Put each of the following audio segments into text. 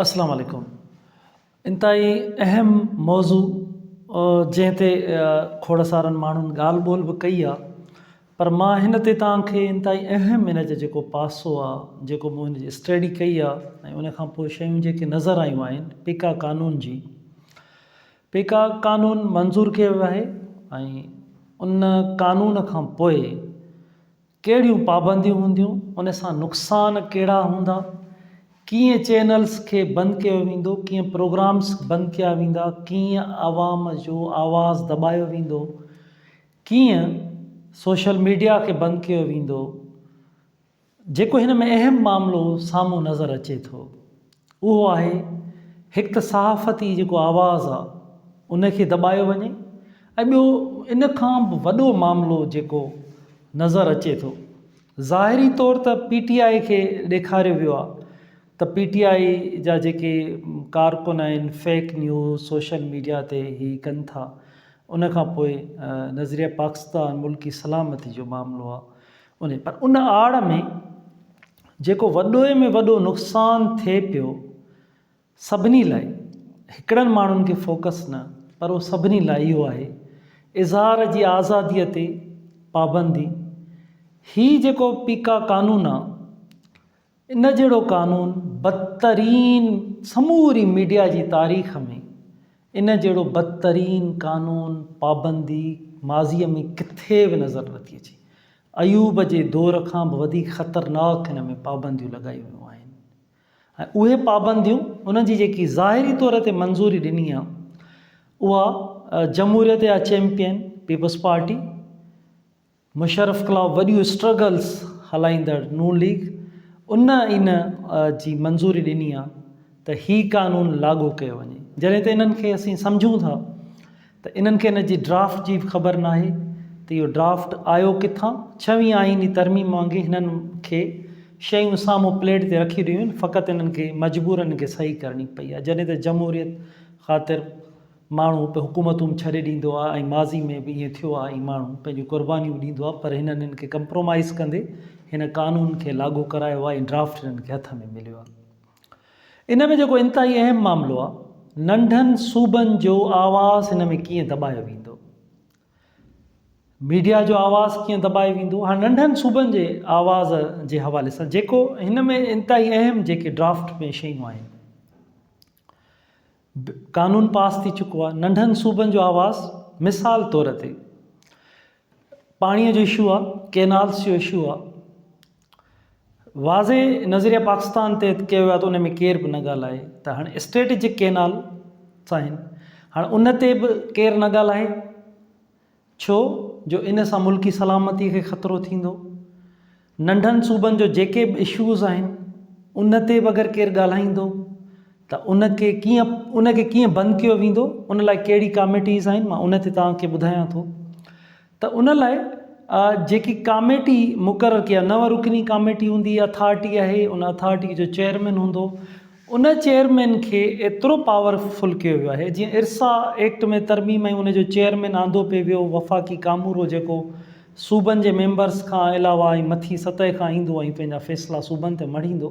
اسلام عليڪم انتهائي اهم موضوع جنهن تي کوڙ سارن ماڻهن ڳالهه ٻولهه به ڪئي آ پر مان هن تي توهان کي انتهائي اهم ان جو جيڪو پاسو آ جيڪو مون هن جي اسٽڊي ڪئي آ ۽ ان کان پوء شيون جيڪي نظر آيون آهن پيڪا قانون جي پيڪا قانون منظور ڪيو ويو آهي ۽ ان قانون کان پوء ڪهڙيون پابنديون هونديون، ان سان نقصان ڪهڙا هوندا، ڪيئن چينلز کي بند ڪيو ويندو، ڪيئن پروگرامز بند ڪيا ويندا، ڪيئن عوام جو آواز دٻايو ويندو، ڪيئن سوشل ميڊيا کي بند ڪيو ويندو، جيڪو هن ۾ اهم معاملو سامهون نظر اچي ٿو اهو آهي هڪ ته صحافتي جيڪو آواز آ ان کي دٻايو وڃي ۽ ٻيو ان کان به وڏو معاملو جيڪو نظر اچي ٿو ظاهري طور ته پي ٽي آء کي ڏيکاريو ويو آهي ته پي ٽي آء جا جيڪي ڪارڪن آهن فيڪ نيوز سوشل ميڊيا تي هي ڪن ٿا ان کان پوء نظريه پاڪستان ملڪي سلامتي جو معاملو آهي ان پر ان آڙ ۾ جيڪو وڏو ۾ وڏو نقصان ٿئي پيو سڀني لاء، هڪڙن ماڻهن کي فوڪس نه پر اهو سڀني لاء اهو آهي، اظهار جي آزاديء تي پابندي، هي جيڪو پيڪا قانون آ، ان جهڙو قانون بدترين سموري ميڊيا جي تاريخ ۾ ان جهڙو بدترين قانون پابندي ماضيء ۾ ڪٿي به نظر نٿي اچي. ايوب جي دور کان به وڌيڪ خطرناڪ هن ۾ پابنديون لڳايون ويون آهن. ۽ اهي پابنديون انهن جي جيڪي ظاهري طور تي منظوري ڏني آهي اها جمهوريت جا چيمپيئن پيپلز پارٽي، مشرف خلاف وڏيون اسٽرگلز هلائيندڙ نون ليگ ان ان جي منظوري ڏني آهي ته هي قانون لاڳو ڪيو وڃي جڏهن ته انهن کي اسين سمجهون ٿا ته انهن کي ان جي ڊرافٽ جي به خبر ناهي ته اهو ڊرافٽ آيو ڪٿان؟ ڇويهين آئيني ترميم وانگي هنن کي شيون سامهون پليٽ تي رکي ڏنيون آهن فقط انهن کي مجبورن کي صحيح ڪرڻي پئي آهي جڏهن ته جمهوريت خاطر ماڻهو حڪومتون به ڇڏي ڏيندو آهي ۽ ماضي ۾ به ائين ٿيو آهي ۽ ماڻهو پنهنجون قربانيون به ڏيندو آهي پر هنن انهن کي ڪمپرومائيز ڪندي هن قانون کي لاڳو ڪرايو آهي ۽ ڊرافٽ هنن کي هٿ ۾ مليو آهي. ان ۾ جيڪو انتهائي اهم معاملو آ ننڍن صوبن جو آواز هن ۾ ڪيئن دٻايو ويندو ميڊيا جو آواز ڪيئن دٻايو ويندو هاڻ ننڍن صوبن جي آواز جي حوالي سان جيڪو هن ۾ انتهائي اهم جيڪي ڊرافٽ ۾ شيون آهن قانون پاس ٿي چڪو آ ننڍن صوبن جو آواز مثال طور تي پاڻي جو اشو آ ڪينالس جو اشو آ واضح نظريه پاڪستان تحت ڪيو ويو آهي ته ان ۾ ڪير به نه ڳالهائي ته هاڻي اسٽريٽجڪ ڪينال آهن هاڻي ان تي به ڪير نه ڳالهائي ڇو جو ان سان ملڪي سلامتي کي خطرو ٿيندو ننڍن صوبن جو جيڪي به اشوز آهن ان تي به اگر ڪير ڳالهائيندو ته ان کي ڪيئن ان کي ڪيئن بند ڪيو ويندو ان لاء ڪهڙي ڪاميٽيز آهن مان ان تي توهان کي ٻڌايان ٿو ته ان لاء جيڪي ڪاميٽي مقرر ڪئي آهي نو رڪني ڪاميٽي هوندي اٿارٽي آهي ان اٿارٽي جو چيئرمين هوندو ان چيئرمين کي ايترو پاور فل ڪيو ويو آهي جيئن ارسا ايڪٽ ۾ ترميم ۽ ان جو چيئرمين آندو پئي ويو وفاقي ڪامورو جيڪو صوبن جي ميمبرس کان علاوه ۽ مٿي سطح کان ايندو ۽ پنهنجا فيصلا صوبن تي مڙهيندو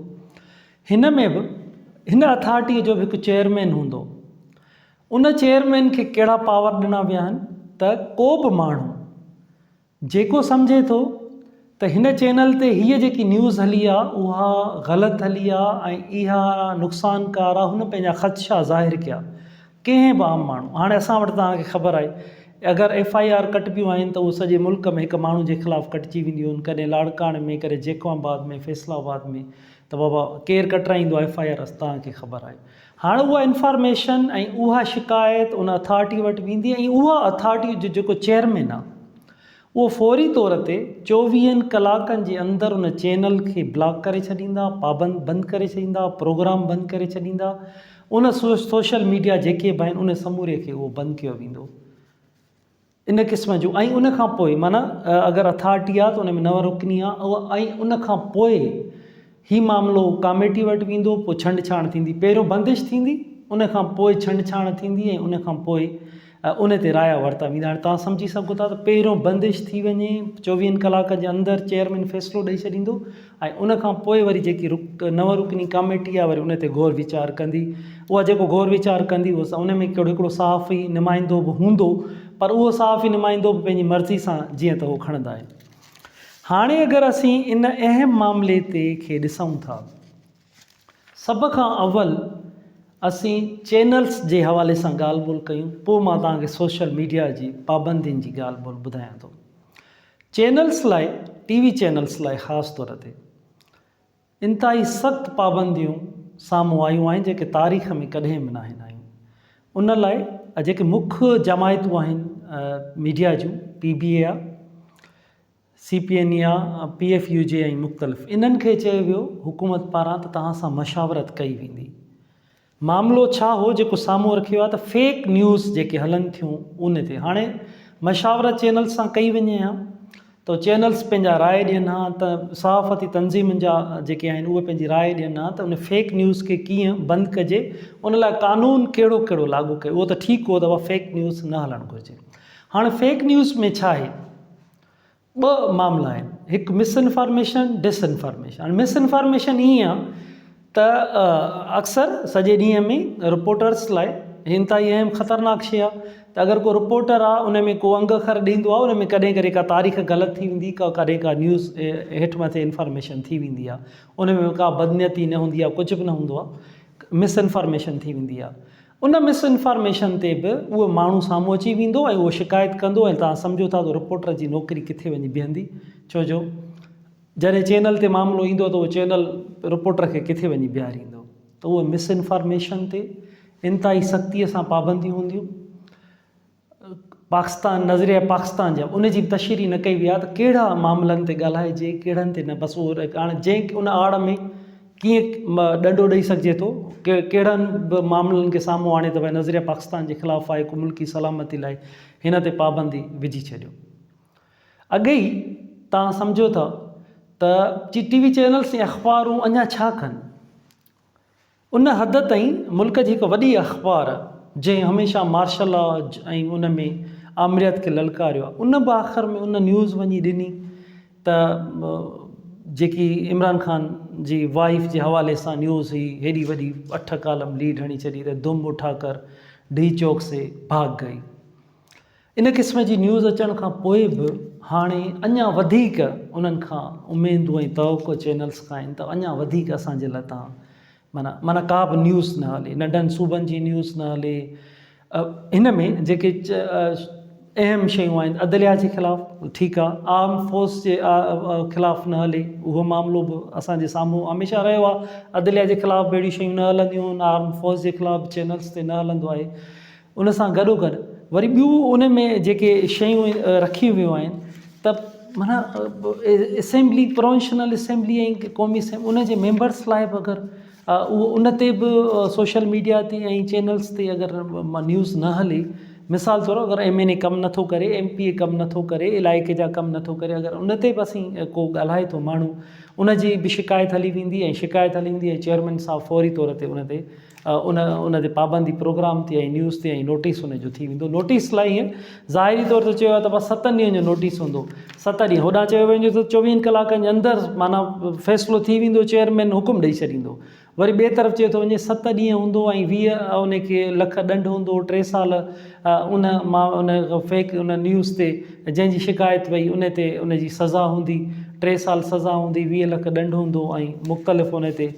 هن ۾ به هن اٿارٽي جو به هڪ چيئرمين هوندو ان چيئرمين کي ڪهڙا پاور ڏنا ويا آهن ته ڪو به ماڻهو جيڪو سمجهي ٿو ته هن چينل تي هيء جيڪي نيوز هلي آ اها غلط هلي آ ۽ اها نقصانڪار آ هن پنهنجا خدشا ظاهر ڪيا ڪنهن به عام ماڻهو هاڻي اسان وٽ توهان کي خبر آهي اگر ايف I R ڪٽبيون آهن ته اهو سڄي ملڪ ۾ هڪ ماڻهو جي خلاف ڪٽجي وينديون آهن ڪڏهن لاڙڪاڻي ۾ ڪڏهن جيڪب آباد ۾ فيصل آباد ۾ ته بابا ڪير ڪٽرائيندو آهي ايف I R توهان کي خبر آهي هاڻ اها انفارميشن ۽ اها شڪايت ان اٿارٽي وٽ ويندي ۽ اها اٿارٽي جو جيڪو چيئرمين آهي اهو فوري طور تي چوويهن ڪلاڪن جي اندر ان چينل کي بلاڪ ڪري ڇڏيندا، پابند بند ڪري ڇڏيندا، پروگرام بند ڪري ڇڏيندا، ان سوشل ميڊيا جيڪي به آهن ان سموري کي اهو بند ڪيو ويندو. ان قسم جون ۽ ان کان پوء معنيٰ اگر اٿارٽي آ ته ان ۾ نو رڪني آ ۽ ان کان پوء هي معاملو ڪاميٽي وٽ ويندو پوء ڇنڊ ڇاڻ ٿيندي پهريون بندش ٿيندي ان کان پوء ڇنڊ ڇاڻ ٿيندي ۽ ان کان پوء ان تي رايا ورتا ويندا. هاڻي توهان سمجهي سگهو ٿا ته پهريون بندش ٿي وڃي چوويهن ڪلاڪن جي اندر چيئرمين فيصلو ڏئي ڇڏيندو ۽ ان کان پوء وري جيڪي رڪ نو رڪني ڪاميٽي آهي وري ان تي غور ويچار ڪندي اها جيڪو غور ويچار ڪندي اهو ان ۾ ڪهڙو هڪڙو صحافي نمائندو به هوندو پر اهو صحافي نمائندو به پنهنجي مرضي سان جيئن ته هو کڻندا آهن. هاڻي اگر اسين ان اهم معاملي تي کي ڏسون ٿا. سڀ کان اول اسين چينلز جي حوالي سان ڳالهه ٻولهه ڪيون پوء مان توهان کي سوشل ميڊيا جي پابندين جي ڳالهه ٻولهه ٻڌايان ٿو. چينلز لاء ٽي وي چينلز لاء خاص طور تي انتهائي سخت پابنديون سامهون آيون آهن جيڪي تاريخ ۾ ڪڏهن به ناهن آيون. ان لاء جيڪي مک جماعتون آهن ميڊيا جون پي بي اي آ، سي پي اين يا پي ايف يو جي ۽ مختلف انهن کي چيو ويو حڪومت پاران ته توهان سان مشاورت ڪئي ويندي. معاملو ڇا هو جيڪو سامهون رکيو ويو آهي ته فيڪ نيوز جيڪي هلن ٿيون ان تي هاڻي مشاورت چينلز سان ڪئي وڃي ها ته چينلز پنهنجا راء ڏين ها ته صحافتي تنظيمن جا جيڪي آهن اهي پنهنجي راء ڏين ها ته ان فيڪ نيوز کي ڪيئن بند ڪجي ان لاء قانون ڪهڙو ڪهڙو لاڳو ڪيو اهو ته ٺيڪ هو ته فيڪ نيوز نه هلڻ گهرجي هاڻي فيڪ نيوز ۾ ڇا آهي ٻه معاملا آهن هڪ مس انفارميشن ڊس انفارميشن هاڻي مس انفارميشن ائين آهي ته اڪثر سڄي ڏينهن ۾ رپورٽرس لاء انتهائي اهم خطرناڪ شيء آهي ته اگر ڪو رپورٽر آهي ان ۾ ڪو انگ اکر ڏيندو آهي ان ۾ ڪڏهن ڪڏهن ڪا تاريخ غلط ٿي ويندي ڪا ڪڏهن ڪا نيوز هيٺ مٿي انفارميشن ٿي ويندي آهي ان ۾ ڪا بدنيتي نه هوندي آهي ڪجهه به نه هوندو آهي مس انفارميشن ٿي ويندي آهي ان مس انفارميشن تي به اهو ماڻهو سامهون اچي ويندو ۽ اهو شڪايت ڪندو ۽ توهان سمجهو ٿا ته رپورٽر جي نوڪري ڪٿي وڃي بيهندي ڇو جو جڏهن چينل تي معاملو ايندو ته اهو چينل رپورٽر کي ڪٿي وڃي بيهاريندو ته اهو مس انفارميشن تي انتهائي سختيء سان پابنديون هونديون. پاڪستان نظريه پاڪستان جا ان جي به تشريح نه ڪئي وئي آهي ته ڪهڙا معاملن تي ڳالهائجي ڪهڙن تي نه بس اهو هاڻي جنهن ان آڙ ۾ ڪيئن ڏنڊو ڏئي سگهجي ٿو ڪهڙن به معاملن کي سامهون آڻي ته ڀائي نظريه پاڪستان جي خلاف آهي ڪو ملڪي سلامتي لاء هن تي پابندي وجهي ڇڏيو اڳي ئي توهان سمجهو ٿا ته ٽي وي چينلس ۽ اخبارون اڃا ڇا ڪن ان حد تائين ملڪ جي هڪ وڏي اخبار جنهن هميشه مارشل لا ۽ ان ۾ آمريت کي للڪاريو آهي ان به آخر ۾ ان نيوز وڃي ڏني ته جيڪي عمران خان جي وائيف جي حوالي سان نيوز هئي هيڏي وڏي اٺ ڪالم ليڊ هڻي ڇڏي ته دم اٺا ڪر ڊي چوڪ سي ڀاگ گئي. ان قسم جي نيوز اچڻ کان پوء به هاڻي اڃا وڌيڪ انهن کان اميدون ۽ توقع چينلز کان آهن ته اڃا وڌيڪ اسان جي لاء تان معنيٰ معنيٰ ڪا به نيوز نه هلي ننڍن صوبن جي نيوز نه هلي هن ۾ جيڪي اهم شيون آهن عدليا جي خلاف ٺيڪ آهي آرم فورس جي خلاف نه هلي اهو معاملو به اسان جي سامهون هميشه رهيو آهي عدليا جي خلاف به اهڙيون شيون نه هلنديون آهن آرم فورس جي خلاف چينلز تي نه هلندو آهي ان سان گڏوگڏ وري ٻيون ان ۾ جيڪي شيون رکيون ويون آهن ته معنيٰ اسيمبلي پروونشنل اسيمبلي ۽ قومي اسيمبلي ان جي ميمبرس لاء به اگر اهو ان تي به سوشل ميڊيا تي ۽ چينلس تي اگر نيوز نه هلي مثال طور اگر ايم اين اي ڪم نٿو ڪري ايم پي اي ڪم نٿو ڪري علائقي جا ڪم نٿو ڪري اگر ان تي به اسين ڪو ڳالهائي ٿو ماڻهو ان جي به شڪايت هلي ويندي ۽ شڪايت هلي ويندي ۽ چيئرمين صاحب فوري طور تي ان تي ان ان تي پابندي پروگرام تي ۽ نيوز تي ۽ نوٽيس ان جو ٿي ويندو نوٽيس لاء ائين ظاهري طور تي چيو ويو ته بس ستن ڏينهن جو نوٽيس هوندو ست ڏينهن هوڏانهن چيو ويندو ته چوويهن ڪلاڪن جي اندر معنيٰ فيصلو ٿي ويندو چيئرمين حڪم ڏئي ڇڏيندو وري ٻئي طرف چيو ٿو وڃي ست ڏينهن هوندو ۽ 20 ان کي لک ڏنڊ هوندو ٽي سال ان مان ان فيڪ ان نيوز تي جنهن جي شڪايت وئي ان تي ان جي سزا هوندي ٽي سال سزا هوندي 20 لک ڏنڊ هوندو ۽ مختلف ان تي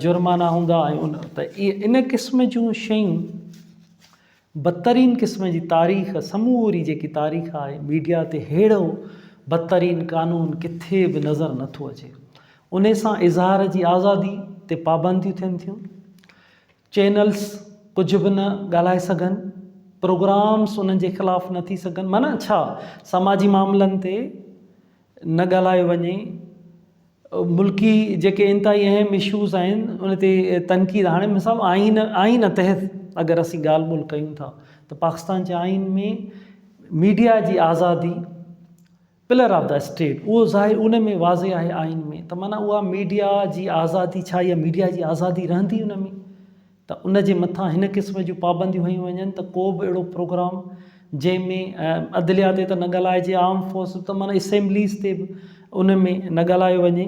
جرمانا هوندا ۽ ان ته ان قسم جون شيون بدترين قسم جي تاريخ سموري جيڪي تاريخ آهي ميڊيا تي ههڙو بدترين قانون ڪٿي به نظر نٿو اچي ان سان اظهار جي آزادي تي پابنديون ٿين ٿيون چينلز ڪجهه به نه ڳالهائي سگهن پروگرامس انهن جي خلاف نه ٿي سگهن معنيٰ ڇا سماجي معاملن تي نه ڳالهايو وڃي ملڪي جيڪي انتهائي اهم اشوز آهن ان تي تنقيد هاڻي مثال آئين آئين تحت اگر اسين ڳالهه ٻولهه ڪيون ٿا ته پاڪستان جي آئين ۾ ميڊيا جي آزادي پلر آف the state اهو ظاهر ان ۾ واضح آهي آئين ۾ ته معنيٰ اها ميڊيا جي آزادي ڇا اها ميڊيا جي آزادي رهندي ان ۾ ته ان جي مٿان هن قسم جون پابنديون هنيون وڃن ته ڪو به اهڙو پروگرام جنهن ۾ عدليا تي ته نه ڳالهائجي عام فوج ته معنيٰ اسيمبليز تي به ان ۾ نه ڳالهايو وڃي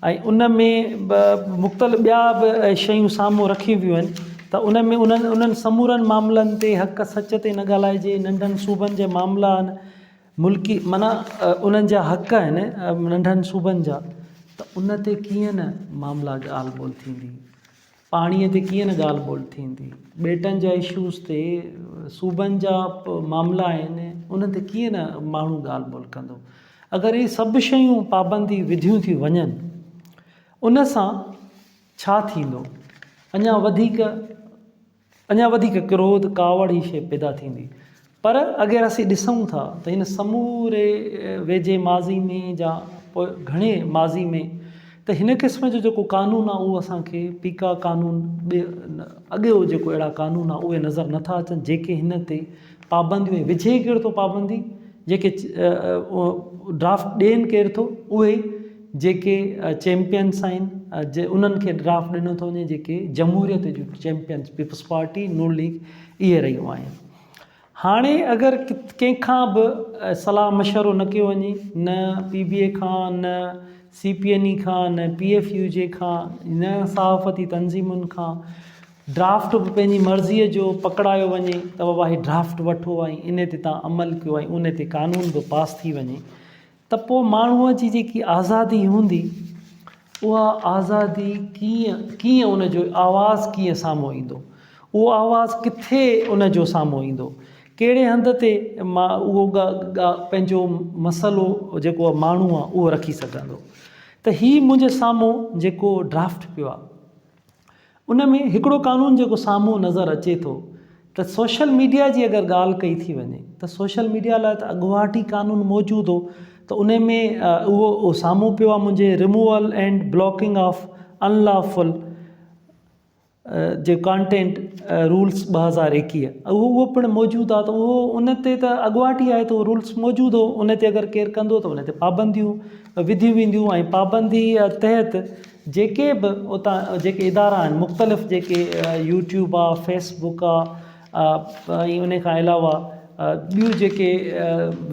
۽ ان ۾ به مختلف ٻيا به شيون سامهون رکيون ويون آهن ته ان ۾ انهن انهن سمورن معاملن تي حق سچ تي نه ڳالهائجي ننڍن صوبن جا معاملا آهن ملڪي معنيٰ انهن جا حق آهن ننڍن صوبن جا ته ان تي ڪيئن نه معاملا ڳالهه ٻولهه ٿيندي پاڻيء تي ڪيئن نه ڳالهه ٻولهه ٿيندي، ٻيٽن جا اشوز تي، صوبن جا معاملا آهن، انهن تي ڪيئن نه ماڻهو ڳالهه ٻولهه ڪندو. اگر اهي سڀ شيون پابندي وڌيون ٿيون وڃن، ان سان ڇا ٿيندو؟ اڃا وڌيڪ اڃا وڌيڪ ڪروڌ، ڪاوڙ هي شيء پيدا ٿيندي. پر اگر اسين ڏسون ٿا ته هن سموري ويجهي ماضي ۾ جا پوء گهڻي ماضي ۾ ته هن قسم جو جيڪو قانون آهي اهو اسان کي پيڪا قانون به اڳيو جيڪو اهڙا قانون آهي اهي نظر نٿا اچن جيڪي هن تي پابنديون وجهي ڪير ٿو پابندي جيڪي ڊرافٽ ڏين ڪير ٿو اهي جيڪي چيمپيئنس آهن انهن کي ڊرافٽ ڏنو ٿو وڃي جيڪي جمهوريت جون چيمپيئنس پيپلز پارٽي نون ليگ اهي رهيون آهن هاڻي اگر ڪنهن کان به صلاح مشورو نه ڪيو وڃي نه پي بي اي کان نه سي پي اين اي کان نه پي ايف يو جي کان نه صحافتي تنظيمن کان ڊرافٽ به پنهنجي مرضيء جو پڪڙايو وڃي ته بابا هي ڊرافٽ وٺو ۽ ان تي تان عمل ڪيو ۽ ان تي قانون به پاس ٿي وڃي ته پوء ماڻهوء جي جيڪي آزادي هوندي، اها آزادي ڪيئن ڪيئن ان جو آواز ڪيئن سامهون ايندو؟ اهو آواز ڪٿي ان جو سامهون ايندو؟ ڪهڙي هنڌ تي مان اهو پنهنجو مسئلو جيڪو ماڻهو آهي اهو رکي سگهندو؟ ته هي منهنجي سامهون جيڪو ڊرافٽ پيو آهي. ان ۾ هڪڙو قانون جيڪو سامهون نظر اچي ٿو ته سوشل ميڊيا جي اگر ڳالهه ڪئي ٿي وڃي ته سوشل ميڊيا لاء ته اڳواٽ ئي قانون موجود هو ته ان ۾ اهو سامهون پيو آهي منهنجي removal and blocking of unlawful جي ڪانٽينٽ رولس 2021 اهو اهو پڻ موجود آهي ته اهو ان تي ته اڳواٽ ئي آهي ته اهو رولس موجود هو ان تي اگر ڪير ڪندو ته ان تي پابنديون وڌيون وينديون ۽ پابندي تحت جيڪي به اتان جيڪي ادارا آهن مختلف جيڪي يوٽيوب آ فيس بڪ آ ۽ ان کان علاوه ٻيون جيڪي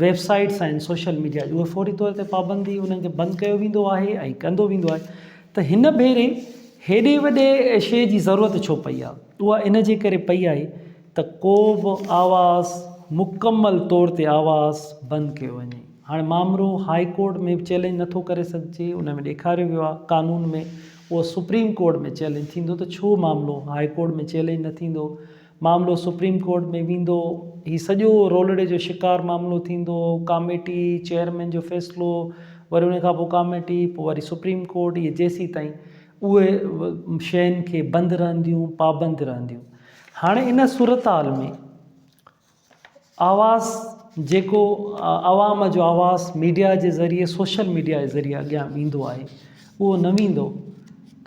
ويب سائيٽس آهن سوشل ميڊيا جون اهي فوري طور تي پابندي انهن کي بند ڪيو ويندو آهي ۽ ڪندو ويندو آهي ته هن ڀيري هيڏي وڏي شيء جي ضرورت ڇو پئي آ اها ان جي ڪري پئي آهي ته ڪو به آواز مڪمل طور تي آواز بند ڪيو وڃي. هاڻي مامرو هائي ڪورٽ ۾ به چئلينج نٿو ڪري سگهجي، ان ۾ ڏيکاريو ويو آهي قانون ۾ اهو سپريم ڪورٽ ۾ چئلينج ٿيندو ته ڇو معاملو هائي ڪورٽ ۾ چئلينج نه ٿيندو، معاملو سپريم ڪورٽ ۾ ويندو، هي سڄو رولڙي جو شڪار معاملو ٿيندو، ڪاميٽي چيئرمين جو فيصلو، وري ان کان پوء ڪاميٽي، پوء وري سپريم ڪورٽ، اهي جيسيتائين اهي شين کي بند رهنديون پابند رهنديون. هاڻي ان صورتحال ۾ آواز جيڪو عوام جو آواز ميڊيا جي ذريعي سوشل ميڊيا جي ذريعي اڳيان ويندو آهي اهو نه ويندو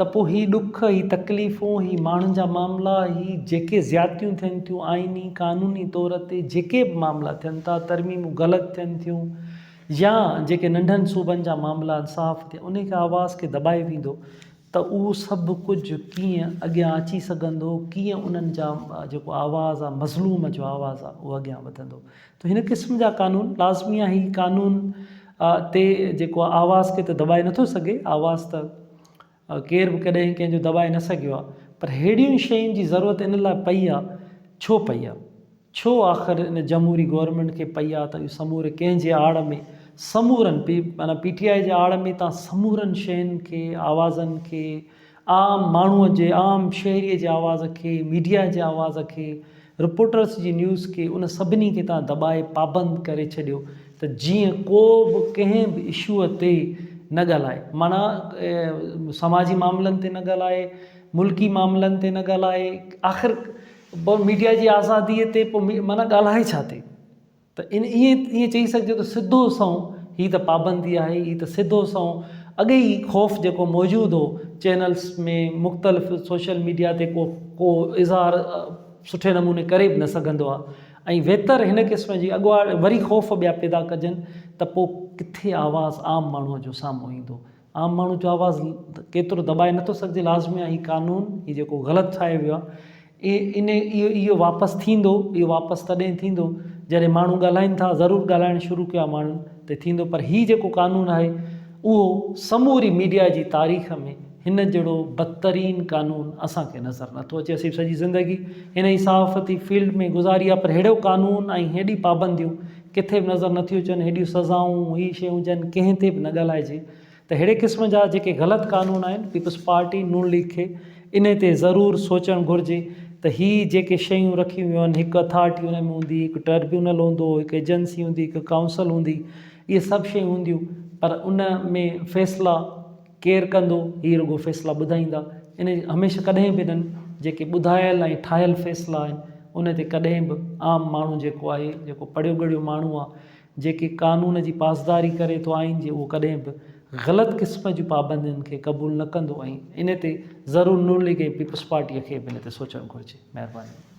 ته پوء هي ڏک هي تڪليفون هي ماڻهن جا معاملا هي جيڪي زيادتيون ٿين ٿيون آئيني قانوني طور تي جيڪي به معاملا ٿين ٿا ترميمون غلط ٿين ٿيون يا جيڪي ننڍن صوبن جا معاملا انصاف ٿيا ان کي آواز کي دٻائي ويندو ته اهو سڀ ڪجهه ڪيئن اڳيان اچي سگهندو، ڪيئن انهن جا جيڪو آواز آ مظلوم جو آواز آ اهو اڳيان وڌندو. ته هن قسم جا قانون لازمي آ هي قانون تي جيڪو آ آواز کي ته دٻائي نٿو سگهي، آواز ته ڪير به ڪڏهن ڪنهن جو دٻائي نه سگهيو آ پر ههڙين شين جي ضرورت ان لاء پئي آ ڇو پئي آ؟ ڇو آخر ان جمهوري گورنمينٽ کي پئي آ ته اهو سموري ڪنهن جي آڙ ۾ سمورن پي معنيٰ پي ٽي آء جي آڙ ۾ تان سمورن شين کي آوازن کي عام ماڻهو جي عام شهري جي آواز کي ميڊيا جي آواز کي رپورٽرس جي نيوز کي ان سڀني کي تان دٻائي پابند ڪري ڇڏيو ته جيئن ڪو به ڪنهن به اشوء تي نه ڳالهائي معنيٰ سماجي معاملن تي نه ڳالهائي ملڪي معاملن تي نه ڳالهائي آخر پوء ميڊيا جي آزاديء تي پوء معنيٰ ڳالهائي ڇا ٿي؟ ته ان ائين ائين چئي سگهجي ٿو سڌو سنئون هي ته پابندي آهي، هي ته سڌو سنئون اڳي ئي خوف جيڪو موجود هو چينلز ۾ مختلف سوشل ميڊيا تي ڪو ڪو اظهار سٺي نموني ڪري به نه سگهندو آهي ۽ ويتر هن قسم جي اڳواٽ وري خوف ٻيا پيدا ڪجن ته پوء ڪٿي آواز عام ماڻهوء جو سامهون ايندو؟ عام ماڻهو جو آواز ڪيترو دٻائي نٿو سگهجي لازمي آهي هي قانون هي جيڪو غلط ٺاهيو ويو آهي ان اهو اهو واپس ٿيندو اهو واپس تڏهن ٿيندو جڏهن ماڻهو ڳالهائين ٿا ضرور ڳالهائڻ شروع ڪيو آهي ماڻهن ته ٿيندو پر هي جيڪو قانون آهي اهو سموري ميڊيا جي تاريخ ۾ هن جهڙو بدترين قانون اسان کي نظر نٿو اچي اسين سڄي زندگي هن ئي صحافتي فيلڊ ۾ گذاري آهي پر ههڙو قانون ۽ هيڏي پابنديون ڪٿي به نظر نٿيون اچن، هيڏيون سزائون، هي شيون هجن، ڪنهن تي به نه ڳالهائجي ته ههڙي قسم جا جيڪي غلط قانون آهن، پيپلز پارٽي، نون ليگ کي انهي تي ضرور سوچڻ گهرجي ته هي جيڪي شيون رکيون ويون آهن، هڪ اٿارٽي ان ۾ هوندي، هڪ ٽربيونل هوندو، هڪ ايجنسي هوندي، هڪ ڪائونسل هوندي، اهي سڀ شيون هونديون پر ان ۾ فيصلا ڪير ڪندو، هي رڳو فيصلا ٻڌائيندا. ان هميشه ڪڏهن به انهن جيڪي ٻڌايل ۽ ٺاهيل فيصلا آهن، ان تي ڪڏهن به عام ماڻهو جيڪو آهي، جيڪو پڙهيو ڳڙهيو ماڻهو آهي، جيڪي قانون جي پاسداري ڪري ٿو آئين جي، اهو ڪڏهن به غلط قسم جون پابندين کي قبول نه ڪندو ۽ ان تي ضرور نون ليگ ۽ پيپلز پارٽيء کي به ان تي سوچڻ گهرجي. مهرباني.